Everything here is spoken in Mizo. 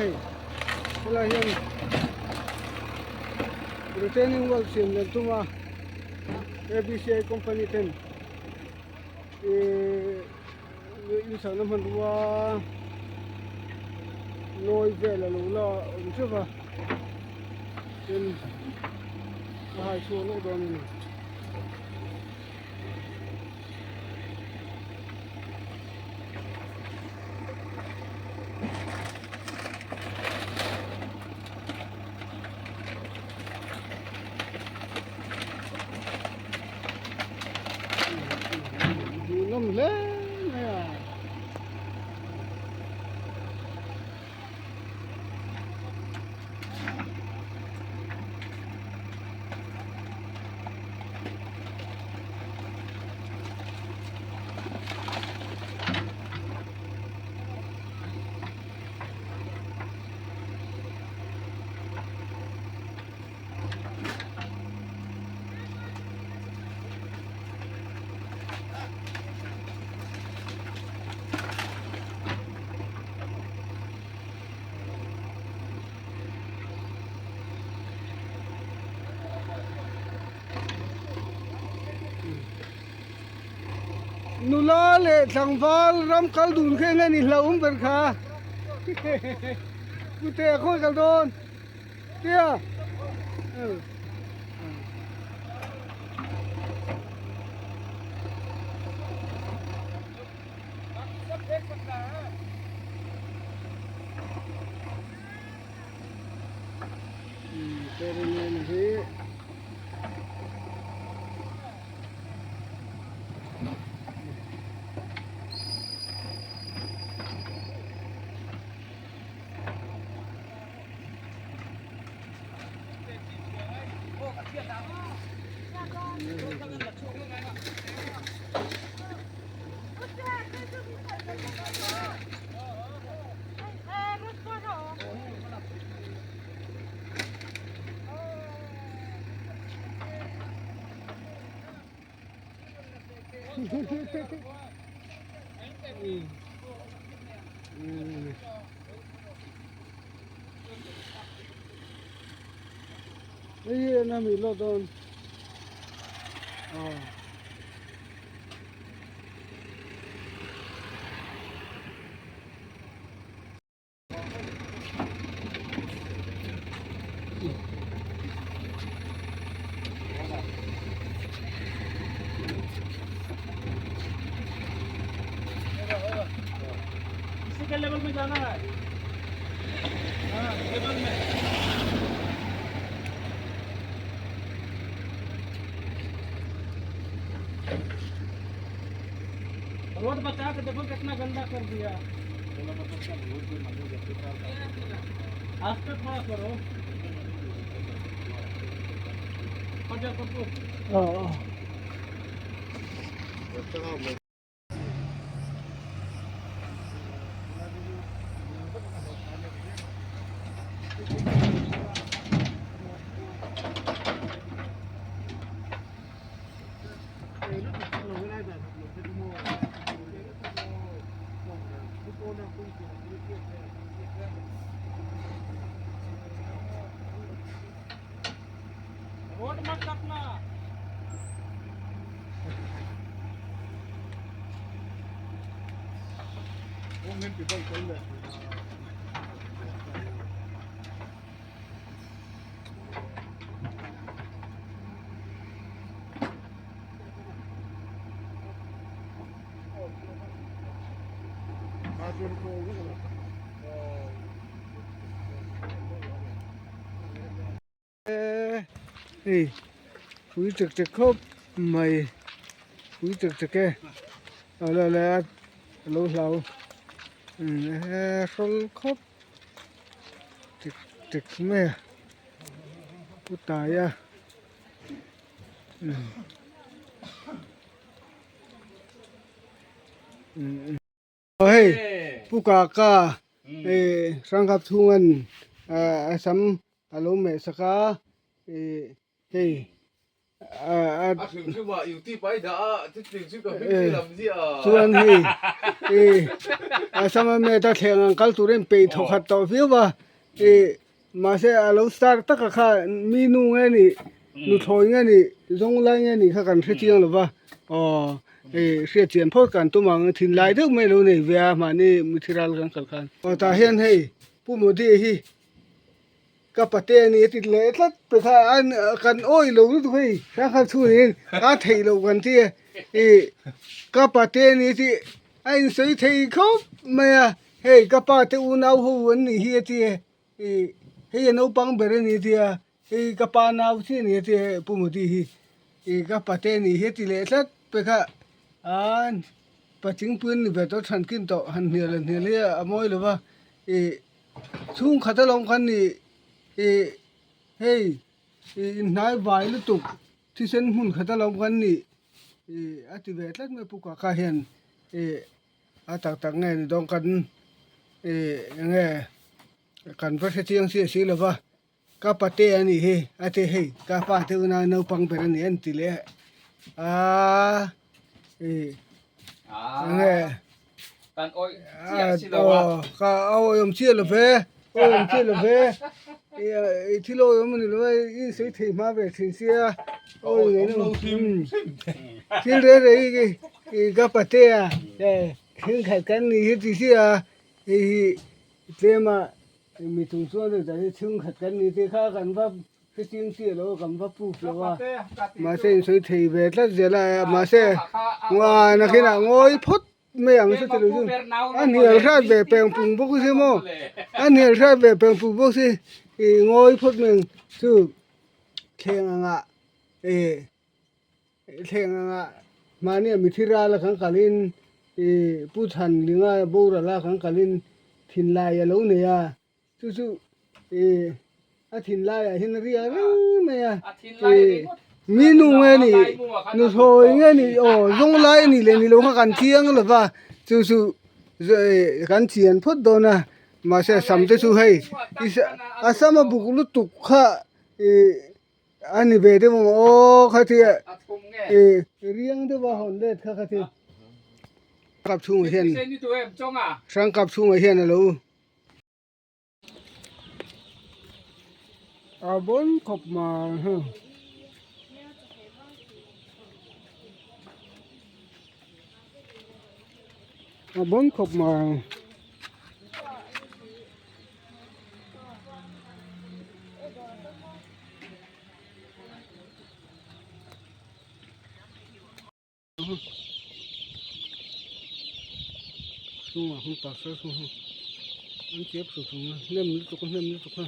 Hei helai hian retaining wall siam lian tum a abci company ten ihh inchhakna hmanrua nawi vel a lo la awm teuh va tin a hai chhuak lawk dawn a ni. Hmuhnawm hle mai a. Nula leh tlangval ram kal dun kha eng nge ni hlauhawm ber kha kute a khawi kal dawn tia. Hei hi en a mi lawk dawn aw. Road बचा के देखो कितना गंदा कर दिया आस्ते थोड़ा करो रोड मत काटना। Hei pui chek chek khawp mai pui chek chek e a la la a lo hlau hrawl khawp chek chek mai a pu taia. Hei pu kaka ih hrangkap chhungan a sam a lo meh sak a ih hei. A chuan hei ih Assam a meta thleng ang kal turin peih thaw khat tawh viau a ih mahse a lo star taka kha mi nu nge nih nuthlawi nge nih zawng lai nge nih kha kan hre chiang lo va aw ih hriat chian phawt kan tum ang thinlai deuh mai a lo nei ve a mahni mithi ral kan kal khan aw tah hian hei Pu Modi hi. Ka pate a ni a ti leh tlat pe kha a kan awih lo lutuk hei hrangkhat chhungin a theih loh kan ti a ih ka pate a ni a ti a insawi thei khawp mai a hei ka pa te unau ho an nih hi a ti a ih hei a naupang ber a ni a ti a hei ka pa nau chiah a ni a ti a Pu Modi hi ih ka pate a nih hi a ti leh tlat pe kha an patling pui an ni ve tawh thankin tawh han hnial han hnial hi a mawi lo va ih. Chhungkhat alawm khan ni ih hei ih inhnai vai lutuk thisen hmun khat alawm khan ni ih a ti ve tlat mai pu kaka hian ih a tak tak nge ni dawn kan ih eng nge kan va hre chiang chiah si lova ka pate a nih hi a ti hei ka pa te una naupang ber a ni an ti leh a ih eng nge. Kan awih chiah si lo a. Ka awih awm chiah lo ve, awih awm chiah lo ve. I thil awih awm a ni lo a, i insawi thei hma ve thin sia. Awih ngei lo. Thil reng reng hi i ka patea thenkhat kan nih hi ti sia hei hi tlem a mi chung chuan hi chhungkhat kan ni tih kha kan va Hetiang chiah lo kan va proof lo a, mahse insawi thei ve tlat zel a, mahse nakinah ngawi phawt mai ang chu tilo chu a hnial hrat ve peng pung bawk si maw, a hnial hrat ve peng pung bawk si ih ngawi phawt mai ang chu thleng angah ih thleng angah mahnia mithi rala kan kalin ih Pu Chhanlinga borala kan kalin thinlai a lo nei a. Chu chu ih a thinlaiah hian a ria reng mai a ih mi nu nge nih nuthlawi nge nih aw zawng lai a nih leh ni lo kha kan chiang lo va chu chu ih kan chian phawt dawn a mahse a sam te chu hei a sam a buk lutuk kha ih a ni ve deuh ang aw khatia ih riang deuh a hawn let kha khatia kap chhungah hian hrang kap chhungah hian a lo. A bawn khawp mai hei a bawn khawp mai. Chhungah hun pasal chu hei an chep hru hru a hnem lutuk a hnem lutuk a.